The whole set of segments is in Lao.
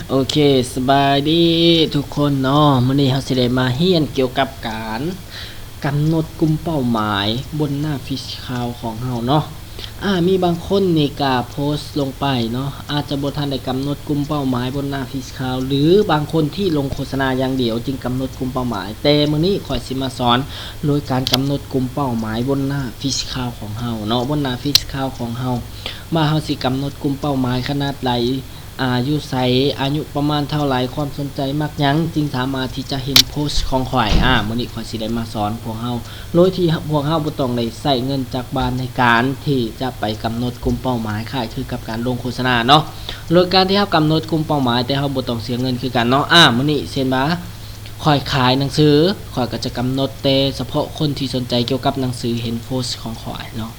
ໂອເຄ ສະບາຍດີທຸກຄົນເນາະ, ມື້ນີ້ເຮົາຊິໄດ້ມາຮຽນກ່ຽວກັບການກຳນົດກຸ່ມເປົ້າໝາຍບົນໜ້າຟີຊຄາວຂອງເຮົາເນາະ. ອາ ມີບາງຄົນນີ້ກະໂພສລົງໄປເນາະ, ອາດຈະບໍ່ທັນໄດ້ກຳນົດກຸ່ມເປົ້າໝາຍບົນໜ້າຟີຊຄາວ ຫຼື ບາງຄົນທີ່ລົງໂຄສະນາຢ່າງດຽວຈຶ່ງກຳນົດກຸ່ມເປົ້າໝາຍ. ແຕ່ມື້ນີ້ຂ້ອຍຊິມາສອນໂດຍການກຳນົດກຸ່ມເປົ້າໝາຍບົນໜ້າຟີຊຄາວຂອງເຮົາເນາະ, ບົນໜ້າຟີຊຄາວຂອງເຮົາ ວ່າເຮົາຊິກຳນົດກຸ່ມເປົ້າໝາຍຂະໜາດໃດ, ອາ ຢູ່ໃສ, ອາຍຸປະມານເທົ່າໃດ, ຄວາມສົນໃຈມັກຫຍັງ ຈຶ່ງສາມາດທີ່ຈະເຫັນໂພສຂອງຂ້ອຍ. ອາ ມື້ນີ້ຂ້ອຍຊິໄດ້ມາສອນພວກເຮົາ ໂດຍທີ່ພວກເຮົາບໍ່ຕ້ອງໄດ້ໃຊ້ເງິນຈັກບາດໃນການທີ່ຈະໄປກຳນົດກຸ່ມເປົ້າໝາຍ ຄ້າຍຄືກັບການລົງໂຄສະນາເນາະ, ໂດຍການທີ່ເຮົາກຳນົດກຸ່ມເປົ້າໝາຍ ແຕ່ເຮົາບໍ່ຕ້ອງເສຍເງິນຄືກັນເນາະ. ອາ ມື້ນີ້ເຊັ່ນວ່າຂ້ອຍຂາຍໜັງສື, ຂ້ອຍກໍຈະກຳນົດແຕ່ສະເພາະຄົນທີ່ສົນໃຈກ່ຽວກັບໜັງສືເຫັນໂພສຂອງຂ້ອຍເນາະ.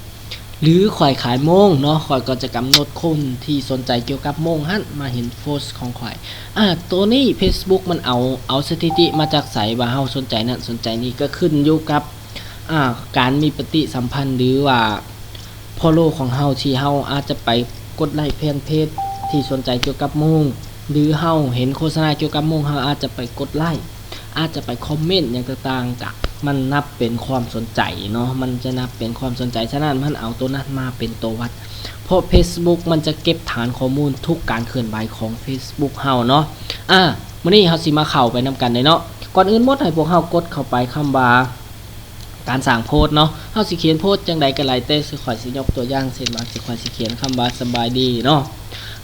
ຫຼືຂ້ອຍຂາຍໂມງເນາະ, ຂ້ອຍກໍຈະກຳນົດຄົນທີ່ສົນໃຈກ່ຽວກັບໂມງຫັ້ນມາເຫັນໂພສຂອງຂ້ອຍ. ອາ ໂຕນີ້ Facebook ມັນເອົາ ເອົາສະຖິຕິມາຈາກໃສ ວ່າເຮົາສົນໃຈນັ້ນສົນໃຈນີ້ ກໍຂຶ້ນຢູ່ກັບ ອາ ການມີປະຕິສຳພັນ ຫຼືວ່າ follow ຂອງເຮົາ ທີ່ເຮົາອາດຈະໄປກົດໄລ້ແຟນເພຈທີ່ສົນໃຈກ່ຽວກັບໂມງ ຫຼືເຮົາເຫັນໂຄສະນາກ່ຽວກັບໂມງ ເຮົາອາດຈະໄປກົດໄລ້ ອາດຈະໄປຄອມເມັນຫຍັງຕ່າງໆ ກະມັນນັບເປັນຄວາມສົນໃຈເນາະ, ມັນຈະນັບເປັນຄວາມສົນໃຈ. ສະນັ້ນມັນເອົາໂຕນັ້ນມາເປັນໂຕວັດ ເພາະ Facebook ມັນຈະເກັບຖານຂໍ້ມູນທຸກການເຄື່ອນໄຫວຂອງ Facebook ເຮົາເນາະ. ອາ ມື້ນີ້ເຮົາຊິມາເຂົ້າໄປນຳກັນເດ້ເນາະ. ກ່ອນອື່ນໝົດໃຫ້ພວກເຮົາກົດເຂົ້າໄປຄຳວ່າ ການສ້າງໂພສເນາະ, ເຮົາຊິຂຽນໂພສຈັ່ງໃດກໍໄດ້ ແຕ່ຄືຂ້ອຍຊິຍົກຕົວຢ່າງເຊັ່ນວ່າ ຊິ ຂ້ອຍຊິຂຽນຄຳວ່າສະບາຍດີເນາະ.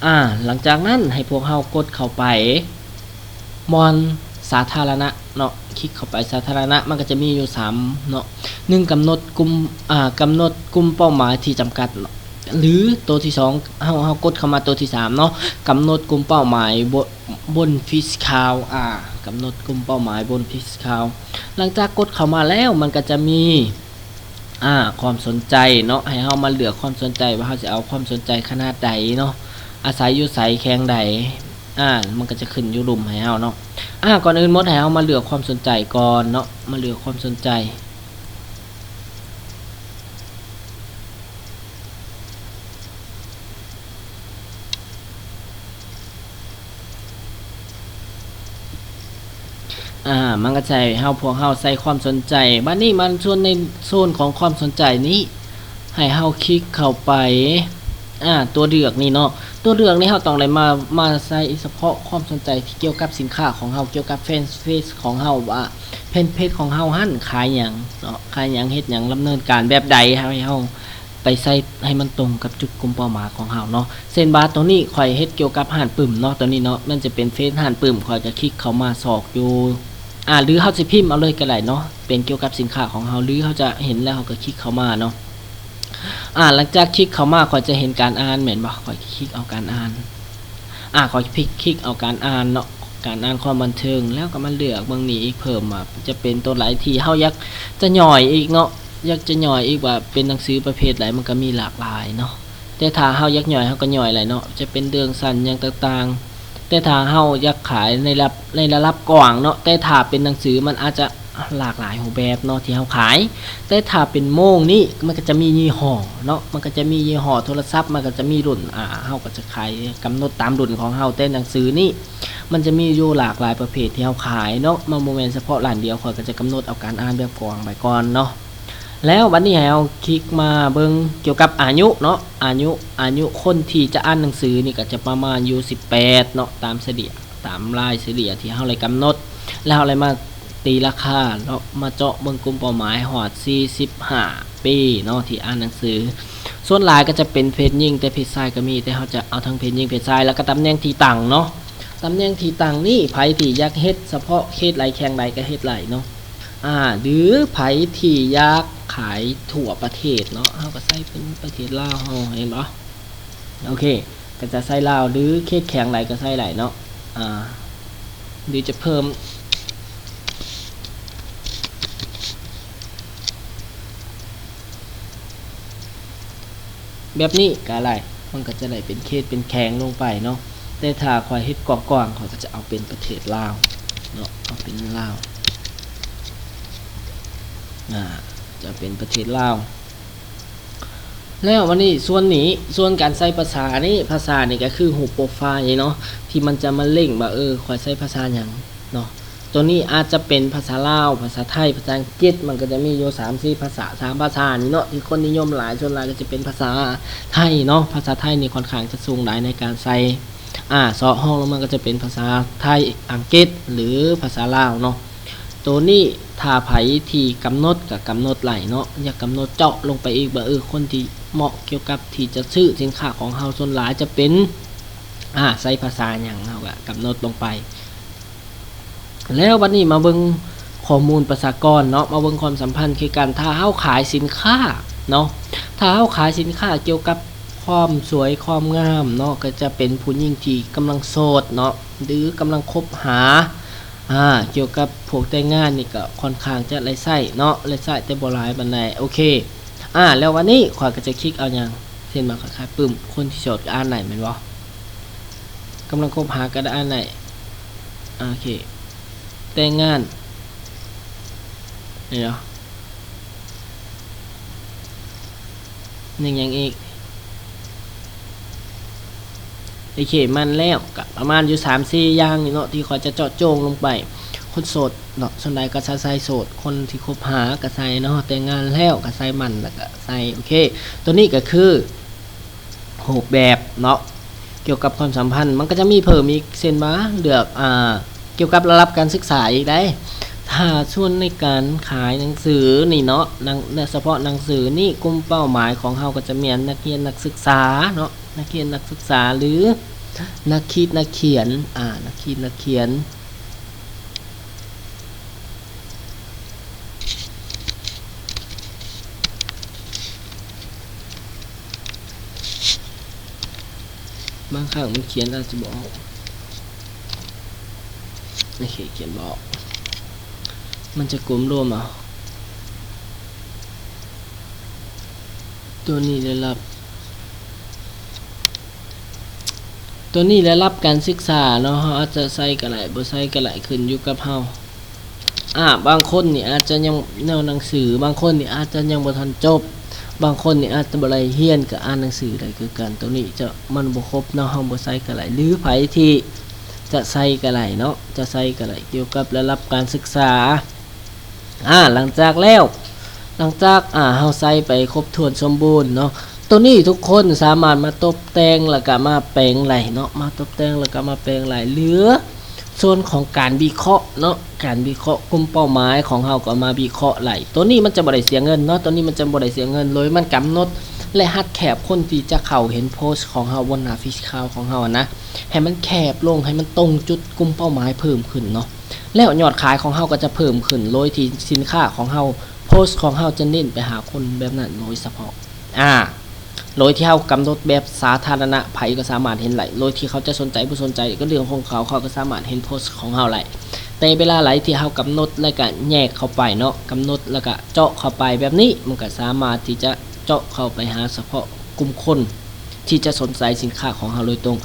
ອາ ຫຼັງຈາກນັ້ນໃຫ້ພວກເຮົາກົດເຂົ້າໄປບ່ອນສາທາລະນະເນາະ, ຄລິກເຂົ້າໄປສາທາລະນະ ມັນກໍຈະມີຢູ່ສາມເນາະ, ໜຶ່ງ ກຳນົດກຸ່ມ ອາ ກຳນົດກຸ່ມເປົ້າໝາຍທີ່ຈຳກັດເນາະ ຫຼືໂຕທີສອງ ເຮົາ ເຮົາກົດເຂົ້າມາໂຕທີສາມເນາະ, ກຳນົດກຸ່ມເປົ້າໝາຍ ບົນຟີຊຄາວ ອາ ກຳນົດກຸ່ມເປົ້າໝາຍບົນຟີຊຄາວ. ຫຼັງຈາກກົດເຂົ້າມາແລ້ວ ມັນກໍຈະມີ ອາ ຄວາມສົນໃຈເນາະ, ໃຫ້ເຮົາມາເລືອກຄວາມສົນໃຈວ່າເຮົາຊິເອົາຄວາມສົນໃຈຂະໜາດໃດເນາະ, ອາໄສຢູ່ໃສ ແຂວງໃດ. ອາ ມັນກໍຈະຂຶ້ນຢູ່ລຸ່ມໃຫ້ເຮົາເນາະ. ອາ ກ່ອນອື່ນໝົດໃຫ້ເຮົາມາເລືອກຄວາມສົນໃຈກ່ອນເນາະ, ມາເລືອກຄວາມສົນໃຈ. ອາ ມັນກໍໃຫ້ເຮົາ ພວກເຮົາໃສ່ຄວາມສົນໃຈ. ບາດນີ້ມາສ່ວນໃນໂຊນຂອງຄວາມສົນໃຈນີ້ ໃຫ້ເຮົາຄລິກເຂົ້າໄປ ອາ ຕົວເລືອກນີ້ເນາະ, ຕົວເລືອກນີ້ເຮົາຕ້ອງໄດ້ມາ ມາໃສ່ສະເພາະຄວາມສົນໃຈທີ່ກ່ຽວກັບສິນຄ້າຂອງເຮົາ, ກ່ຽວກັບແຟນເພຈຂອງເຮົາ ວ່າແຟນເພຈຂອງເຮົາຫັ້ນຂາຍຫຍັງເນາະ, ຂາຍຫຍັງ ເຮັດຫຍັງ ດຳເນີນການແບບໃດ ໃຫ້ເຮົາ ໄປໃສ່ໃຫ້ມັນຕົງກັບຈຸດກຸ່ມເປົ້າໝາຍຂອງເຮົາເນາະ. ເຊັ່ນວ່າໂຕນີ້ຂ້ອຍເຮັດກ່ຽວກັບຮ້ານປຶ້ມເນາະ, ໂຕນີ້ເນາະ ມັນຈະເປັນເພຈຮ້ານປຶ້ມ, ຂ້ອຍກໍຄລິກເຂົ້າມາຊອກຢູ່ ອາ ຫຼືເຮົາຊິພິມເອົາເລີຍກໍໄດ້ເນາະ, ເປັນກ່ຽວກັບສິນຄ້າຂອງເຮົາ ຫຼືເຮົາຈະເຫັນແລ້ວເຮົາກໍຄລິກເຂົ້າມາເນາະ. ອາ ຫຼັງຈາກຄລິກເຂົ້າມາ ຂ້ອຍຈະເຫັນການອ່ານແມ່ນບໍ່? ຂ້ອຍຄລິກເອົາການອ່ານ. ອາ ຂ້ອຍຄລິກ ຄລິກເອົາການອ່ານເນາະ, ການອ່ານຄວາມບັນເທີງ, ແລ້ວກໍມາເລືອກເບິ່ງນີ້ອີກເພີ່ມວ່າຈະເປັນຕົວໃດທີ່ເຮົາຢາກຈະຫຍ້ອຍອີກເນາະ, ຢາກຈະຫຍ້ອຍອີກວ່າເປັນໜັງສືປະເພດໃດ, ມັນກໍມີຫຼາກຫຼາຍເນາະ. ແຕ່ຖ້າເຮົາຢາກຫຍ້ອຍ ເຮົາກໍຫຍ້ອຍໄດ້ເນາະ, ຈະເປັນເລື່ອງສັ້ນຫຍັງຕ່າງໆ. ແຕ່ຖ້າເຮົາຢາກຂາຍໃນລະດັບ ໃນລະດັບກວ້າງເນາະ, ແຕ່ຖ້າເປັນໜັງສືມັນອາດຈະ ຫຼາກຫຼາຍຮູບແບບເນາະທີ່ເຮົາຂາຍ. ແຕ່ຖ້າເປັນໂມງນີ້ ມັນກໍຈະມີຍີ່ຫໍ້ເນາະ, ມັນກໍຈະມີຍີ່ຫໍ້ໂທລະສັບ, ມັນກໍຈະມີລຸ້ນ, ອາ ເຮົາກໍຈະຂາຍກຳນົດຕາມລຸ້ນຂອງເຮົາ. ແຕ່ໜັງສືນີ້ ມັນຈະມີຢູ່ຫຼາກຫຼາຍປະເພດທີ່ເຮົາຂາຍເນາະ, ມັນບໍ່ແມ່ນສະເພາະຮ້ານດຽວ. ຂ້ອຍກໍຈະກຳນົດເອົາການອ່ານແບບກວ້າງໄປກ່ອນເນາະ. ແລ້ວບັດນີ້ໃຫ້ເຮົາຄລິກມາເບິ່ງກ່ຽວກັບອາຍຸເນາະ, ອາຍຸ ອາຍຸຄົນທີ່ຈະອ່ານໜັງສືນີ້ກໍຈະປະມານຢູ່ສິບແປດເນາະ, ຕາມສະເລ່ຍ ຕາມລາຍສະເລ່ຍທີ່ເຮົາໄດ້ກຳນົດ, ແລ້ວເຮົາໄດ້ມາຕີລາຄາເນາະ, ມາເຈາະເບິ່ງກຸ່ມເປົ້າໝາຍຮອດສີ່ສິບຫ້າປີເນາະ ທີ່ອ່ານໜັງສື. ສ່ວນຫຼາຍກໍຈະເປັນເພດຍິງ, ແຕ່ເພດຊາຍກໍມີ, ແຕ່ເຮົາຈະເອົາທັງເພດຍິງເພດຊາຍ. ແລ້ວກໍຕຳແໜ່ງທີ່ຕັ້ງເນາະ, ຕຳແໜ່ງທີ່ຕັ້ງນີ້ ໃຜທີ່ຢາກເຮັດສະເພາະເຂດໃດແຂວງໃດກໍເຮັດໄດ້ເນາະ, ອາ ຫຼືໃຜທີ່ຢາກຂາຍທົ່ວປະເທດເນາະ, ເຮົາກໍໃສ່ເປັນປະເທດລາວເຮົາ, ເຫັນບໍ່? ໂອເຄ ກໍຈະໃສ່ລາວ ຫຼືເຂດແຂວງໃດກໍໃສ່ໄດ້ເນາະ, ອາ ຫຼືຈະເພີ່ມແບບນີ້ກໍໄດ້, ມັນກໍຈະໄດ້ເປັນເຂດເປັນແຂວງລົງໄປເນາະ. ແຕ່ຖ້າຂ້ອຍເຮັດກວ້າງໆ ຂ້ອຍກໍຈະເອົາເປັນປະເທດລາວເນາະ, ເອົາເປັນລາວ, ອາ ຈະເປັນປະເທດລາວ. ແລ້ວບັດນີ້ສ່ວນນີ້ ສ່ວນການໃສ່ພາສານີ້ ພາສານີ້ກໍຄືຮູບໂປຣໄຟເນາະ ທີ່ມັນຈະມາເລັ່ງວ່າ ເອີ ຂ້ອຍໃຊ້ພາສາຫຍັງເນາະ. ໂຕນີ້ອາດຈະເປັນພາສາລາວ ພາສາໄທ ພາສາອັງກິດ ມັນກໍຈະມີຢູ່ສາມສີ່ພາສາ ສາມພາສານີ້ເນາະ ທີ່ຄົນນິຍົມຫຼາຍ ສ່ວນຫຼາຍກໍຈະເປັນພາສາໄທເນາະ. ພາສາໄທນີ້ຂ້ອນຂ້າງຈະສູງຫຼາຍໃນການໃສ່ ອາ ສອງຮອງລົງມາກໍຈະເປັນພາສາໄທ ອັງກິດ ຫຼື ພາສາລາວເນາະ. ໂຕນີ້ຖ້າໃຜທີ່ກຳນົດກໍກຳນົດໄດ້ເນາະ ຢາກກຳນົດເຈາະລົງໄປອີກວ່າ ເອີ ຄົນທີ່ເໝາະກ່ຽວກັບທີ່ຈະຊື້ສິນຄ້າຂອງເຮົາສ່ວນຫຼາຍຈະເປັນ ອາ ໃຊ້ພາສາຫຍັງ ເຮົາກໍກຳນົດລົງໄປ. ແລ້ວບັດນີ້ມາເບິ່ງຂໍ້ມູນປະຊາກອນເນາະ ມາເບິ່ງຄວາມສຳພັນຄືກັນ. ຖ້າເຮົາຂາຍສິນຄ້າເນາະ ຖ້າເຮົາຂາຍສິນຄ້າກ່ຽວກັບຄວາມສວຍຄວາມງາມເນາະ ກໍຈະເປັນຜູ້ຍິງທີ່ກຳລັງໂສດເນາະ ຫຼື ກຳລັງຄົບຫາ ອາ ກ່ຽວກັບພວກແຕ່ງງານນີ້ກໍຂ້ອນຂ້າງຈະໄດ້ໃຊ້ເນາະ ໄດ້ໃຊ້ແຕ່ບໍ່ຫຼາຍປານໃດ. ໂອເຄ ອາ ແລ້ວວັນນີ້ຂ້ອຍກໍຈະຄລິກເອົາຫຍັງ ເຊັ່ນວ່າຄ້າຍໆປຶ້ມ ຄົນທີ່ໂສດກໍອ່ານໄດ້ແມ່ນບໍ່? ກຳລັງຄົບຫາກໍໄດ້ອ່ານໄດ້. ໂອເຄ ແຕ່ງງານ ນີ້ເນາະ ຍັງຫຍັງອີກ? ໂອເຄ ມັນແລ້ວ ກະປະມານຢູ່ສາມສີ່ຢ່າງນີ້ເນາະ ທີ່ຂ້ອຍຈະເຈາະຈົງລົງໄປ. ຄົນໂສດເນາະ ສ່ວນໃຫຍ່ກໍຈະໃສ່ໂສດ ຄົນທີ່ຄົບຫາກໍໃສ່ເນາະ ແຕ່ງງານແລ້ວກໍໃສ່ໝັ້ນ ແລ້ວກໍໃສ່ ໂອເຄ ໂຕນີ້ກໍຄືຮູບແບບເນາະ ກ່ຽວກັບຄວາມສຳພັນ ມັນກໍຈະມີເພີ່ມອີກ ເຊັ່ນວ່າເລືອກ ອ່າ ກ່ຽວກັບລະດັບການສຶກສາອີກໄດ໋. ຖ້າສ່ວນໃນການຂາຍໜັງສືນີ້ເນາະ ໜັງ ສະເພາະໜັງສືນີ້ ກຸ່ມເປົ້າໝາຍຂອງເຮົາກໍຈະແມ່ນນັກຮຽນນັກສຶກສາເນາະ ນັກຮຽນນັກສຶກສາ ຫຼື ນັກຄິດນັກຂຽນ ອາ ນັກຄິດນັກຂຽນ. ບາງຄັ້ງມັນຂຽນອາດຈະບໍ່ອອກ ໂອເຄ ຂຽນບໍ່ອອກ ມັນຈະກົມລວມເອົາ. ໂຕນີ້ໄດ້ຮັບ ໂຕນີ້ລະດັບການສຶກສາເນາະ ເຮົາອາດຈະໃສ່ກໍໄດ້ ບໍ່ໃສ່ກໍໄດ້ ຂຶ້ນຢູ່ກັບເຮົາ. ອາ ບາງຄົນນີ້ອາດຈະຍັງ ແນວໜັງສື ບາງຄົນນີ້ອາດຈະຍັງບໍ່ທັນຈົບ ບາງຄົນນີ້ອາດຈະບໍ່ໄດ້ຮຽນ ກໍອ່ານໜັງສືໄດ້ຄືກັນ. ໂຕນີ້ຈະ ມັນບໍ່ຄົບເນາະ ເຮົາບໍ່ໃສ່ກໍໄດ້ ຫຼື ໃຜທີ່ຈະໃສ່ກໍໄດ້ເນາະ ຈະໃສ່ກໍໄດ້ ກ່ຽວກັບລະດັບການສຶກສາ. ອາ ຫຼັງຈາກແລ້ວ ຫຼັງຈາກ ອາ ເຮົາໃສ່ໄປຄົບຖ້ວນສົມບູນເນາະ ໂຕນີ້ທຸກຄົນສາມາດມາຕົບແຕ່ງ ແລ້ວກະມາແປງໄດ້ເນາະ ມາຕົບແຕ່ງ ແລ້ວກະມາແປງໄດ້ ຫຼື ສ່ວນຂອງການວິເຄາະເນາະ ການວິເຄາະກຸ່ມເປົ້າໝາຍຂອງເຮົາກໍມາວິເຄາະໄດ້. ໂຕນີ້ມັນຈະບໍ່ໄດ້ເສຍເງິນເນາະ ໂຕນີ້ມັນຈະບໍ່ໄດ້ເສຍເງິນ ໂດຍມັນກຳນົດ ແລະ ຮັດແຄບຄົນທີ່ຈະເຂົ້າເຫັນໂພສຂອງເຮົາບົນໜ້າຟີດຂ່າວຂອງເຮົານະ ໃຫ້ມັນແຄບລົງ ໃຫ້ມັນຕົງຈຸດກຸ່ມເປົ້າໝາຍເພີ່ມຂຶ້ນເນາະ. ແລ້ວຍອດຂາຍຂອງເຮົາກໍຈະເພີ່ມຂຶ້ນ ໂດຍທີ່ສິນຄ້າຂອງເຮົາ ໂພສຂອງເຮົາຈະເນັ້ນໄປຫາຄົນແບບນັ້ນໂດຍສະເພາະ ອາ ໂດຍທີ່ເຮົາກຳນົດແບບສາທາລະນະ ໃຜກໍສາມາດເຫັນໄດ້ ໂດຍທີ່ເຂົາຈະສົນໃຈບໍ່ສົນໃຈກໍເລື່ອງຂອງເຂົາ ເຂົາກໍສາມາດເຫັນໂພສຂອງເຮົາໄດ້. ແຕ່ເວລາໃດທີ່ເຮົາກຳນົດ ແລ້ວກະແຍກເຂົ້າໄປເນາະ ກຳນົດ ແລ້ວກະເຈາະເຂົ້າໄປແບບນີ້ ມັນກະສາມາດທີ່ຈະເຈາະເຂົ້າໄປຫາສະເພາະກຸ່ມຄົນ ທີ່ຈະສົນໃຈສິນຄ້າຂອງເຮົາໂດຍຕົງ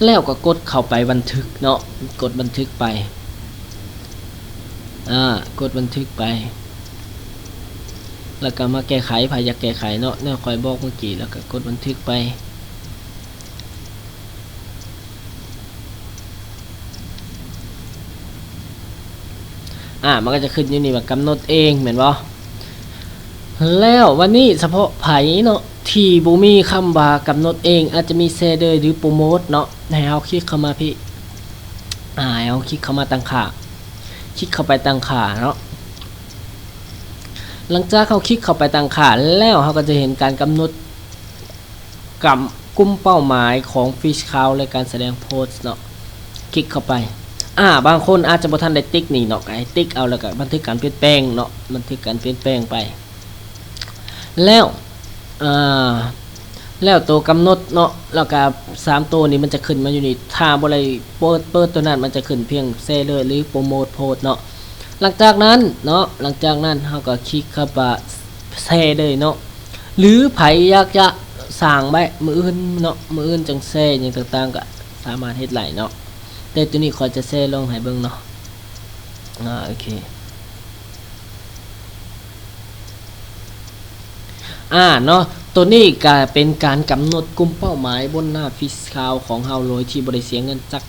ແລ້ວກໍກົດເຂົ້າໄປບັນທຶກເນາະ ກົດບັນທຶກໄປ ອາ ກົດບັນທຶກໄປ ແລ້ວກໍມາແກ້ໄຂ ໃຜຢາກແກ້ໄຂເນາະ ແນວຂ້ອຍບອກເມື່ອກີ້ ແລ້ວກໍກົດບັນທຶກໄປ. ອາ ມັນກໍຈະຂຶ້ນຢູ່ນີ້ວ່າກຳນົດເອງແມ່ນບໍ່? ແລ້ວບັດນີ້ສະເພາະໃຜເນາະ ທີ່ບໍ່ມີຄຳວ່າກຳນົດເອງ ອາດຈະມີແຊເລີຍ ຫຼື ໂປຣໂມດເນາະ ໃຫ້ເຮົາຄລິກເຂົ້າມາພີ້ ອາ ໃຫ້ເຮົາຄລິກເຂົ້າມາຕັ້ງຄ່າ ຄລິກເຂົ້າໄປຕັ້ງຄ່າເນາະ. ຫຼັງຈາກເຮົາຄລິກເຂົ້າໄປຕັ້ງຄ່າແລ້ວ ເຮົາກໍຈະເຫັນການກຳນົດ ກຳ ກຸ່ມເປົ້າໝາຍຂອງຟີດຂ່າວ ແລະ ການສະແດງໂພສເນາະ ຄລິກເຂົ້າໄປ. ອາ ບາງຄົນອາດຈະບໍ່ທັນໄດ້ຕິກນີ້ເນາະ ກໍໃຫ້ຕິກເອົາ ແລ້ວກໍບັນທຶກການປ່ຽນແປງເນາະ ບັນທຶກການປ່ຽນແປງໄປ. ແລ້ວ ອາ ແລ້ວໂຕກຳນົດເນາະ ແລ້ວກໍສາມໂຕນີ້ມັນຈະຂຶ້ນມາຢູ່ນີ້ ຖ້າບໍ່ໄດ້ເປີດ ເປີດໂຕນັ້ນ ມັນຈະຂຶ້ນພຽງແຊເລີຍ ຫຼື ໂປຣໂມດໂພສເນາະ. ຫຼັງຈາກນັ້ນເນາະ ຫຼັງຈາກນັ້ນເຮົາກໍຄລິກເຂົ້າໄປແຊເລີຍເນາະ ຫຼື ໃຜຢາກຈະສ້າງໄວ້ມື້ອື່ນເນາະ ມື້ອື່ນຈັ່ງແຊຫຍັງຕ່າງໆ ກໍສາມາດເຮັດໄດ້ເນາະ ແຕ່ໂຕນີ້ຂ້ອຍຈະແຊລົງໃຫ້ເບິ່ງເນາະ. ອາ ໂອເຄ ອາ ເນາະ ໂຕນີ້ກະເປັນການກຳນົດກຸ່ມເປົ້າໝາຍບົນໜ້າ Fiscal ຂອງເຮົາ ໂດຍທີ່ບໍ່ໄດ້ເສຍເງິນຈັກ